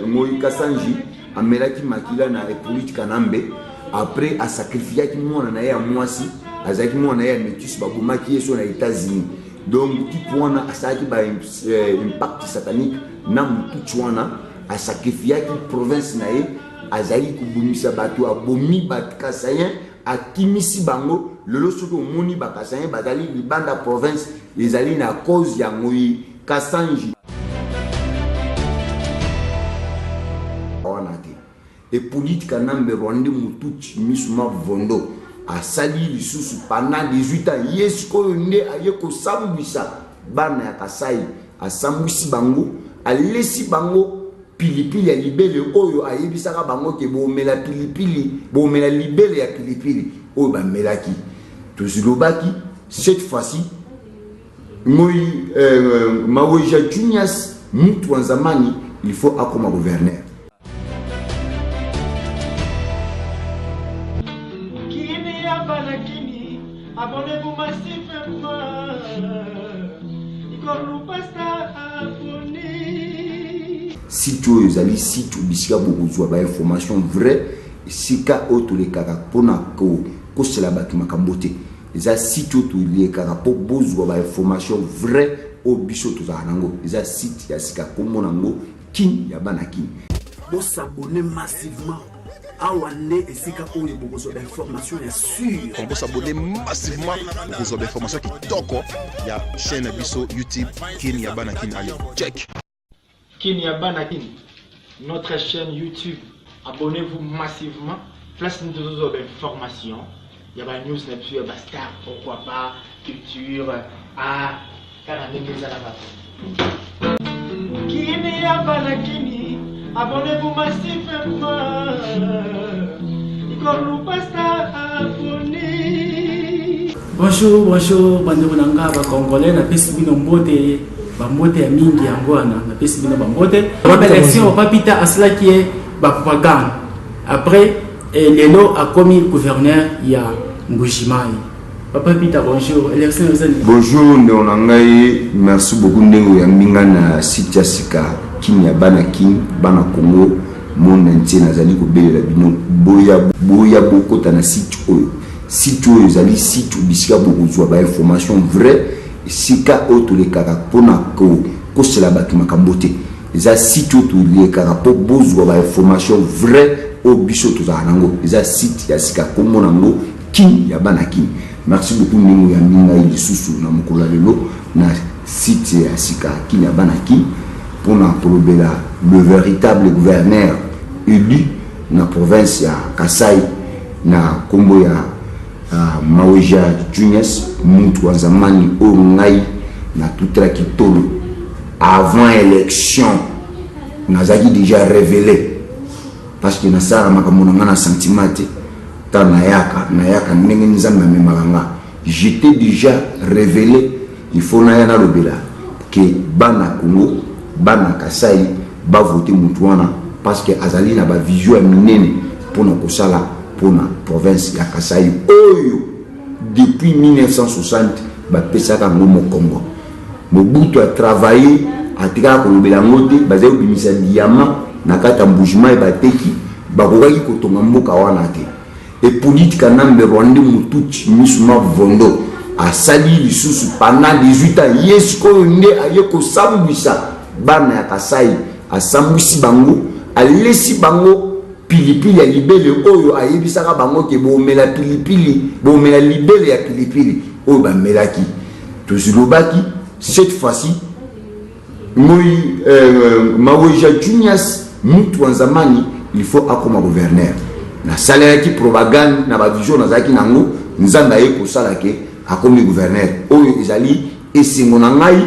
Ngoyi Kasanji amelaki makila na Hippolyte Kanambe, après asacrifiaki mwana na ye ya mwasi, azalaki mwana na ye ya métis, babomaki ye so na États-Unis. Donc type wana asalaki ba impact satanique na mututsi wana, asacrifiaki province na ye, azalaki kobomisa bato, abomi ba Kasaïen, akimisi bango. Lelo soki omoni ba Kasaïen bazali libanda province, ezali na cause ya Ngoyi Kasanji wana te. Hippolyte Kanambe Rwandais Mututsi misu mavondo asali lisusu pendant 18 ans, ye sikoyo nde aye kosambwisa bana ya Kasai, asambwisi bango, alesi bango pilipili ya libele oyo ayebisaka bango ke bomela pilipili, bomela libele ya pilipili oyo bamelaki. Tozilobaki cette fois-ci Ngoyi Maweja Junias mutu wa zamani, il faut akoma gouverneur. Kini ya bana kini, abonnez-vous massivement. Igor Lupasta abonné. Site oyo ezali site bisika bokozwa ba information vrai, esika oyo tolekaka mpona kokosela bato makambo te. Eza site oyo tolekaka mpo bozwa ba information vrai oyo biso tozalaka nango. Eza site ya sika, kombo nango Kin ya bana Kin. Bosabonne massivement, awa nde esika oyo bokozwa ba information ya sûr. Bosabonne massivement, bokozwa ba information kitoko ya chaîne na biso YouTube Kin ya bana Kin. Allez, check. Kin ya bana Kin, notre chaîne YouTube, abonnez-vous massivement. Place nous tozozwa ba information ya ba news na biso ya ba star, pourquoi pas culture, art, kaka ndenge ezalaka. Kini ya bana Kini, abonnez-vous massivement. Igor Lupasta abonné. Bonjour, bonjour, bandeko na nga ba Congolais, napesi bino mbote, bambote ya mingi yango wana, napesi bino bambote. Élection Papa Peter asalaki ye ba propagande. Après lelo akomi gouverneur ya Mbujimayi. Papa Peter, bonjour. Élection eza nini? Bonjour ndeko na ngai, merci beaucoup ndenge oyambi nga na site ya sika Kin ya bana Kin, bana Congo monde entier. Nazali kobelela bino, boya boya bokota na site oyo. Site oyo ezali site bisika bokozwa ba information vrai, esika oyo tolekaka mpona kokosela bato makambo te. Eza site oyo tolekaka mpo bozwa ba information vrai oyo biso tozalaka nango. Eza site ya sika, kombo nango Kin ya bana Kin. Merci beaucoup ndenge oyambi ngai lisusu na mokolo ya lelo na site ya sika Kin ya bana Kin mpona kolobela le véritable gouverneur élu na province ya Kasai na kombo ya Maweja Junius mutu wa zamani oyo ngai natutelaki tolo avant élection. Nazalaki déjà révélé parce que nasalaka makambo na ngai na sentiment te. Ta nayaka nayaka ndenge Nzambe amemaka nga. J'étais déjà révélé, il faut naya nalobela ke bana Congo, bana Kasai bavote mutu wana parce que azali na ba vision ya minene mpona kosala mpona province ya Kasai oyo depuis 1960 bapesaka yango mokongo. Mobutu a travaillé, atikaka kolobela yango te. Bazali kobimisa diamant na kati ya Mbujimayi, bateki, bakokaki kotonga mboka wana te. Hippolyte Kanambe Rwandais Mututsi misu mavondo asali lisusu pendant 18 ans, ye sikoyo nde aye kosambwisa bana ya Kasai, asambwisi bango, alesi bango pilipili ya libele oyo ayebisaka bango ke bomela pilipili, bomela libele ya pilipili oyo bamelaki. Tozilobaki cette fois-ci Ngoyi Maweja Junias mutu wa zamani, il faut akoma gouverneur. Nasalelaki propagande na ba vision nazalaki nango, Nzambe aye kosala ke akomi gouverneur. Oyo ezali esengo na ngai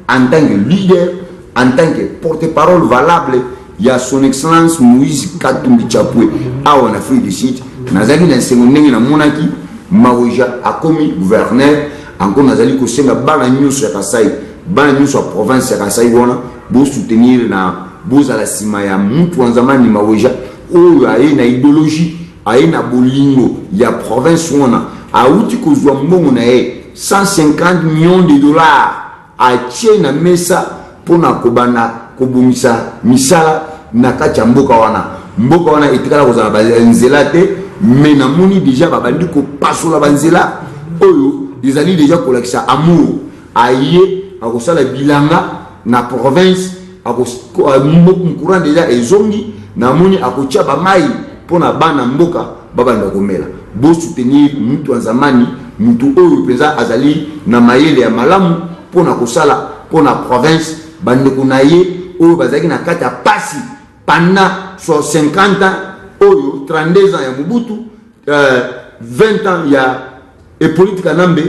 en tant que leader, en tant que porte-parole valable ya son excellence Moïse Katumbi Chapwe awa na Afrique du Sud. Nazalaki na esengo ndenge namonaki Maweja akomi gouverneur. Encore nazali kosenga bana nyonso ya Kasai, bana nyonso ya province ya Kasai wana, bo soutenir na bozala nsima ya mutu wa nzamani Maweja oyo aye na idéologie, aye na bolingo ya province wana. Awuti kozwa mbongo na ye 150 millions de dollars, atie na mesa mpona kobanda kobongisa misala na kati ya mboka wana. Mboka wana etikala kozala banzela te, mais namoni déjà babandi kopasola banzela oyo ezali déjà kolakisa amour. Aye akosala bilanga na province, courant déjà ezongi. Namoni akotia bamai mpona bana mboka babanda komela. Bosoutenir mutu ya zamani, mutu oyo mpenza azali na mayele ya malamu mpona kosala mpona province. Bandeko na ye oyo bazalaki na kati ya pasi pendant 50 ans oyo, 32 ans ya Mobutu, 20 ans ya Hippolyte Kanambe,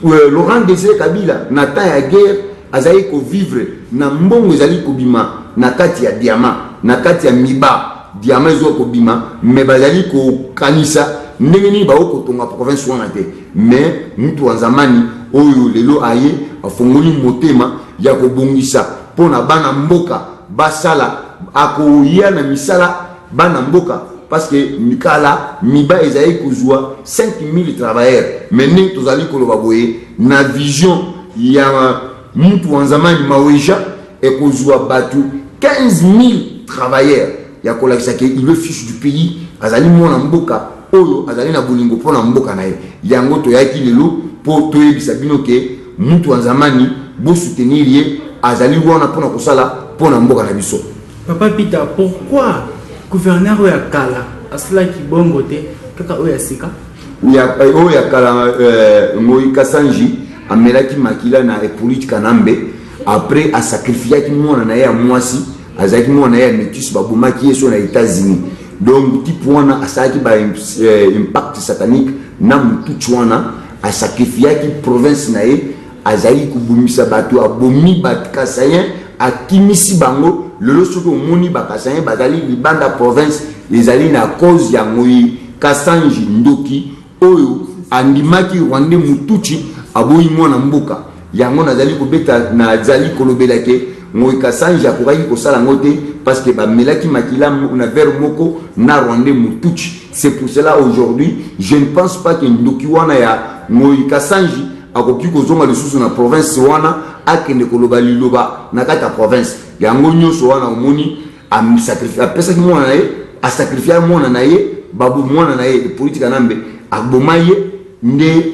Laurent Désiré Kabila, na temps ya guerre azali kovivre na mbongo ezali kobima na kati ya diamant, na kati ya Miba. Diamant ezoka kobima, mais bazali kokanisa ndenge nini bakokotonga province wana te. Mais mutu wa zamani oyo lelo aye, afongoli motema ya kobongisa mpo na bana mboka basala. Akoya na misala bana mboka, parce que mikala Miba ezali kozwa 5000 travailleurs, mais ndenge tozali koloba boye, na vision ya mutu wa zamani Maweja, ekozwa bato 15 000 travailleurs, ya kolakisa ke il est fils du pays, azali mwana mboka oyo azali na bolingo mpo na mboka na ye. Yango toyaki lelo mpo toyebisa bino ke mutu wa zamani, bosoutenir ye, azali wana mpona kosala mpo na mboka na biso. Papa Peter, pourquoi gouverneur oyo ya kala asalaki bongo te, kaka oyo ya sika? Oyo ya kala, Ngoi Kasanji, amelaki makila na Hippolyte Kanambe. Après asacrifiaki mwana na ye ya mwasi, azalaki mwana na ye ya métis, babomaki ye so na États-Unis. Donc type wana asalaki ba impact satanique na motuti wana, asacrifiaki province na ye, azalaki kobomisa bato, abomi Bakasaïens, akimisi bango. Lelo soki omoni Bakasaïens bazali libanda province, ezali na cause ya Ngoi Kasanji, ndoki oyo andimaki Rwandais Mutuchi, aboyi mwana mboka. Yango nazali kobeta, nazali kolobela ke Ngoi Kasanji akokaki kosala yango te, parce que bamelaki makila na verre moko na Rwandais Mutuchi. C'est pour cela, aujourd'hui, je ne pense pas ke ndoki wana ya Ngoi Kasanji akoki kozonga lisusu na province wana, akende koloba liloba na kati ya province. Yango nyonso wana omoni, apesaki mwana na ye, asacrifier mwana na ye, babu mwana na ye Hippolyte Kanambe aboma ye. Nde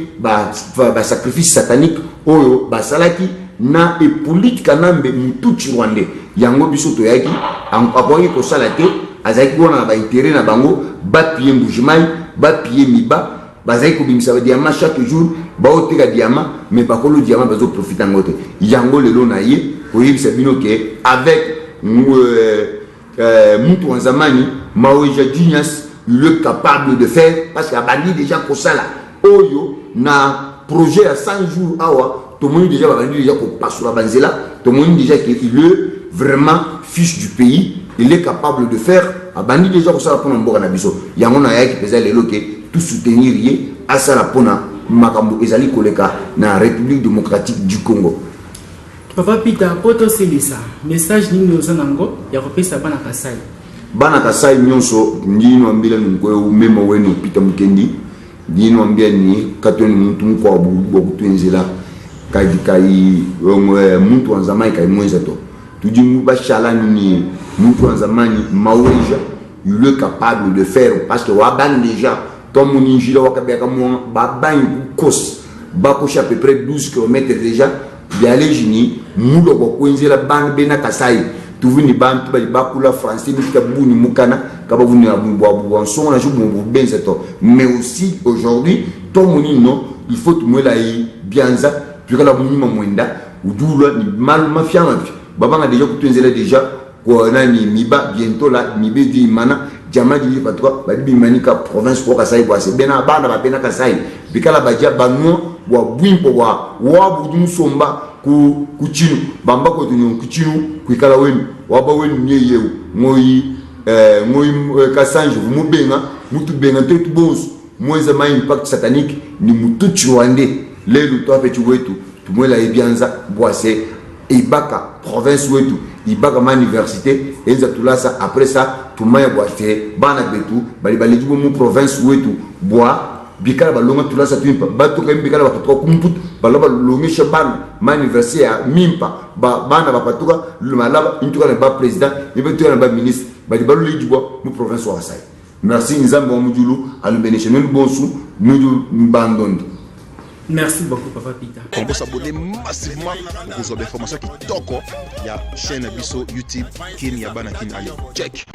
basacrifice satanique oyo basalaki na Hippolyte Kanambe Mutuchi rwandais, yango biso toyaki. Akokaki kosala te, azalaki wana na baintérêt na bango, bapiller Mbujimai, bapiller Miba, bazali kobimisa badiamant chaque jour, baoteka diamant, mais bakolo diamant bazoprofiter yango te. Yango lelo na ye koyebisa bino ke avec mutu wa zamani Maweja Junias, il est capable de faire, parce que abandi déjà kosala oyo na projet ya 100 jours. Awa tomoni déjà babandi déjà kopasola banzela, tomoni déjà ke il est vraiment fils du pays, il est capable de faire. Abandi déjà kosala mpona mboka na biso. Yango nayaki mpenza lelo ke tout soutenir ye, asala mpona makambo ezali koleka na République démocratique du Congo. Papa Peter, mpo tosilisa, message nini oza nango ya kopesa bana Kasai? Bana Kasai nyonso, ndino ambila nunku mema wenu Peter Mukendi, ndino ambia ni katoni muntu mukwabu bwa kutwenzela kadi kai muntu wa nzamani kai mwenza to tudi bashala nini. Muntu wa nzamani Maweja, il est capable de faire, parce que wabani déjà tomoni njila wakabiaka mwa babanyi kukosi bakosha à peu près 12 km déjà. Bialeji ni mulo bwa kuenzela bana bena Kasai, tuvuni bantu bali bakula français mifika buni mukana kaba vuni bwa bwa nsongo na shubu benza to. Mais aussi aujourd'hui tomoni no, il faut tumwela yi bianza tukala munyuma mwenda udulwa ni malu mafia mafia babanga déjà kutwenzela déjà kwa nani Miba. Bientôt la Mibe di mana jama di patuka badi bimanika province kwa Kasai bwa se bena bana ba bena Kasai bikala baja banwa bwa bwimpo bwa wabu musomba ku kuchinu bamba ko tunu kuchinu kuikala wenu waba wenu nye yewu ngoi ngoi Kasanji mubenga mutu benga te tu bonso mwenza ma impact satanique ni mutuchi rwandais. Lelo twape wetu tumwela ebianza bwase ibaka province wetu, ibaka ma université enza tulasa. Après ça tumaya bwase bana betu bali baledi mu province wetu bwa. Bikala balonga tulasa tuimpa, batuka bikala bapatuka kumputu, balwa balongesha bana ma anniversaire ya mimpa, ba bana bapatuka malaba intuka na ba président ne batuka na ba ministre badi balulejibwa mu province wa Kasai. Merci, Nzambe wa mujulu alubeneshe nenu bonsu nuju bandondi. Merci beaucoup, Papa Peter. On s'abonner massivement okozwa bainformation kitoko ya chaîne na biso YouTube Kin ya bana Kin. Allez, check.